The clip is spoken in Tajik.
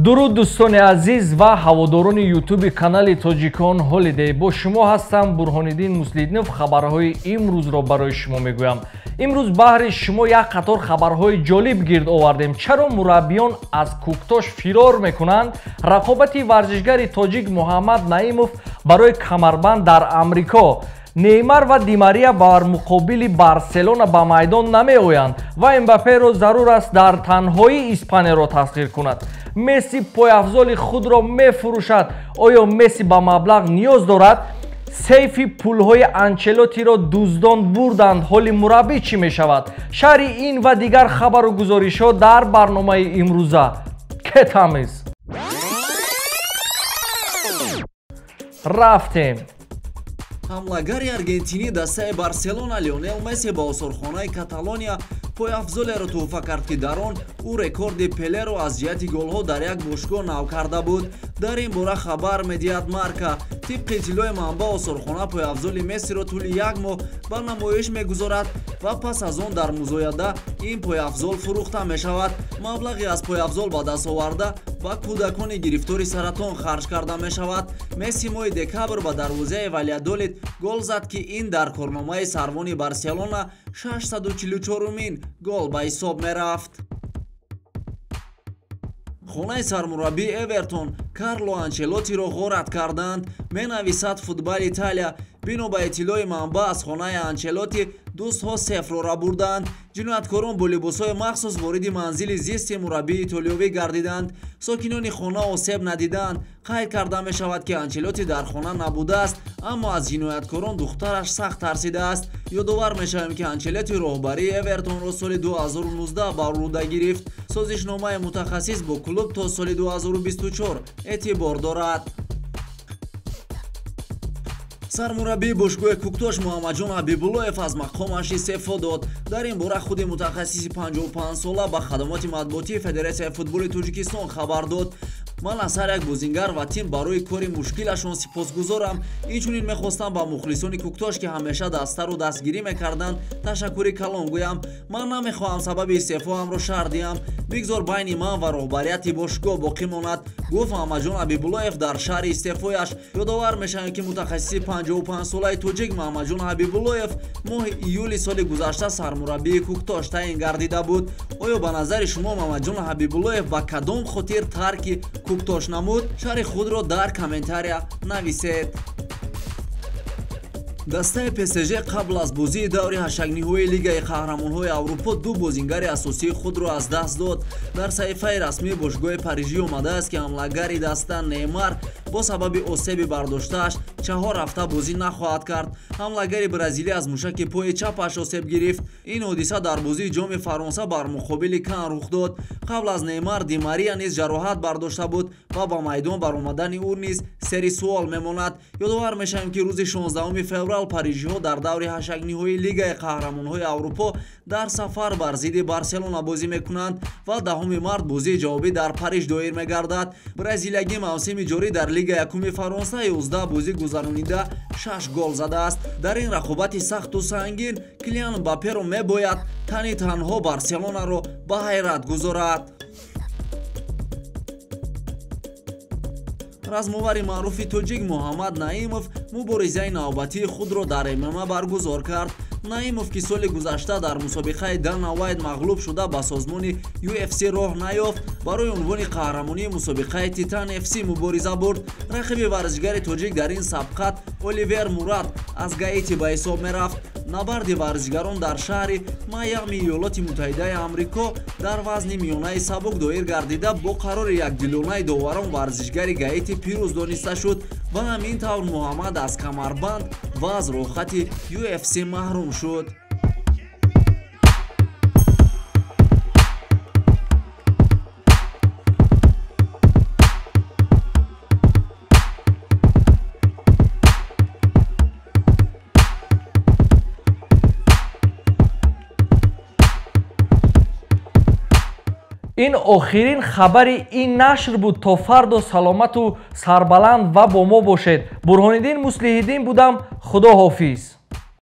Дуруд дӯстони азиз ва ҳаводорони ютуби канали Тоҷикон Ҳолидей. Бо шумо ҳастам Бурҳониддин Муслидинов. Хабарҳои имрӯзро барои шумо мегӯям. Имрӯз баҳри шумо як қатор хабарҳои ҷолиб гирд овардем. Чаро мураббиён аз Кӯктош фирор мекунанд? Рақобати варзишгари тоҷик Муҳаммад Наимов барои камарбанд дар Амрико. Неймар ва Ди Мария бар муқобили Барселона ба майдон намеоянд ва Эмбаперо зарур аст дар танҳоӣ Испанияро тасхир кунад. Месси пойафзоли худро мефурӯшад. Оё Месси ба маблағ ниёз дорад? Сейфи пулҳои Анчелотиро дуздон бурданд. Ҳоли мураббӣ чӣ мешавад? Шарҳи ин ва дигар хабару гузоришҳо дар барномаи имрӯза. Кетамиз. Рафтем. Ҳамлагари аргентинӣ дастаи Барселона Лионел Месси ба осорхонаи Каталония пойафзолеро тӯҳфа кард, ки дар он ӯ рекорди Пелеро аз ҷиҳати голҳо дар як бошгоҳ нав карда буд. Дар ин бора хабар медиҳад Марка. Тибқи иттилои манбаъ, осорхона пойафзоли Мессиро тӯли як моҳ ба намоиш мегузорад ва пас аз он дар музояда ин пойафзол фурӯхта мешавад. Маблағи аз пойафзол ба даст оварда ба кӯдакони гирифтори саратон харҷ карда мешавад. Месси моҳи декабр ба дарвозаи Валядолид гол зад, ки ин дар корномаи сарвони Барселона 644-умин гол ба ҳисоб мерафт. Хонаи сармураббии Эвертон Карло Анчелотиро ғорат карданд, менависад Футбал Италия. Бино ба иттилои манбаъ, аз хонаи Анчелоти дӯстҳо сефрора бурданд. Ҷинояткорон бо либосҳои махсус вориди манзили зисти мураббии итолиёвӣ гардиданд. Сокинони хона осеб надиданд. Қайд карда мешавад, ки Анчелоти дар хона набудааст, аммо аз ҷинояткорон духтараш сахт тарсидааст. Ёдовар мешавем, ки Анчелоти роҳбарии Эвертонро соли 2019 ба руда гирифт. Созишномаи мутахассис бо клуб то соли 2024 эътибор дорад. Сармураббии бошгоҳи Кӯктош Муҳаммадҷон Ҳабибуллоев аз мақомаш истеъфо дод. Дар ин бора худи мутахассиси 55сола ба хадамоти матбуотии Федератсияи футболи Тоҷикистон хабар дод. Ман аз ҳар як бозингар ва тим барои кори мушкилашон сипосгузорам. Инчунин мехостам ба мухлисони Кӯктош, ки ҳамеша дастаро дастгирӣ мекарданд, ташаккури калон гӯям. Ман намехоҳам сабаби истеъфоамро шарҳ диҳам. Бигзор байни ман ва роҳбарияти бошгоҳ боқӣ монад, гуфт Муҳаммадҷон Ҳабибуллоев дар шарҳи истеъфояш. Ёдовар мешавем, ки мутахассиси 55солаи тоҷик Муҳаммадҷон Ҳабибуллоев моҳи июли соли гузашта сармураббии Кӯктош таъин гардида буд. Оё ба назари шумо Муҳаммадҷон Ҳабибуллоев ба кадом хотир тарки Кӯктош намуд? Шарҳи худро дар комментария нависед. Дастаи ПСЖ қабл аз бозии даври ҳаштякниҳои Лигаи қаҳрамонҳои Аврупо ду бозингари асосии худро аз даст дод. Дар саҳифаи расмии бошгоҳи Парижӣ омадааст, ки ҳамлагари даста Неймар бо сабаби осеби бардоштааш 4 ҳафта бозӣ нахоҳад кард. Ҳамлагари бразилӣ аз мушаки пои чапаш осеб гирифт. Ин ҳодиса дар бозии ҷоми Фаронса бар муқобили Кан рух дод. Қабл аз Неймар Ди Мария низ ҷароҳат бардошта буд ва ба майдон баромадани ӯ низ сери суол мемонад. Ёдовар мешавем, ки рӯзи 16 феврал парижиҳо дар даври ҳаштякниҳои Лигаи қаҳрамонҳои Аврупо дар сафар бар зидди Барселона бозӣ мекунанд ва 10 март бозии ҷавобӣ дар Париж доир мегардад. Бразилиягӣ мавсими ҷорӣ дар Лигаи якуми Фаронса 11 бозӣ гузаронида 6 гол задааст. Дар ин рақобати сахту сангин Килиан Мбапперо мебояд тани танҳо Барселонаро ба ҳайрат гузорад. Размовари маъруфи тоҷик Муҳаммад Наимов муборизаи навбатии худро дар ММА баргузор кард. Наимов, ки соли гузашта дар мусобиқаи Дана Уайт мағлуб шуда ба созмони UFC роҳ наёфт, барои унвони қаҳрамонии мусобиқаи Титан FC мубориза бурд. Рақиби варзишгари тоҷик дар ин сабқат Оливер Мурад аз Гаити ба ҳисоб мерафт. Набарди варзишгарон дар шаҳри Майами Иёлоти Муттаҳидаи Амрико дар вазни миёнаи сабук доир гардида бо қарори якдилонаи доварон варзишгари Гаити пирӯз дониста шуд ва ҳамин тавр Муҳаммад аз камарбанд ва аз роҳхати UFC маҳрум шуд. Ин охирин хабари ин нашр буд. То фардо саломату сарбаланд ва бо мо бошед. Бурҳониддин Муслиҳиддин будам. Худо ҳофиз.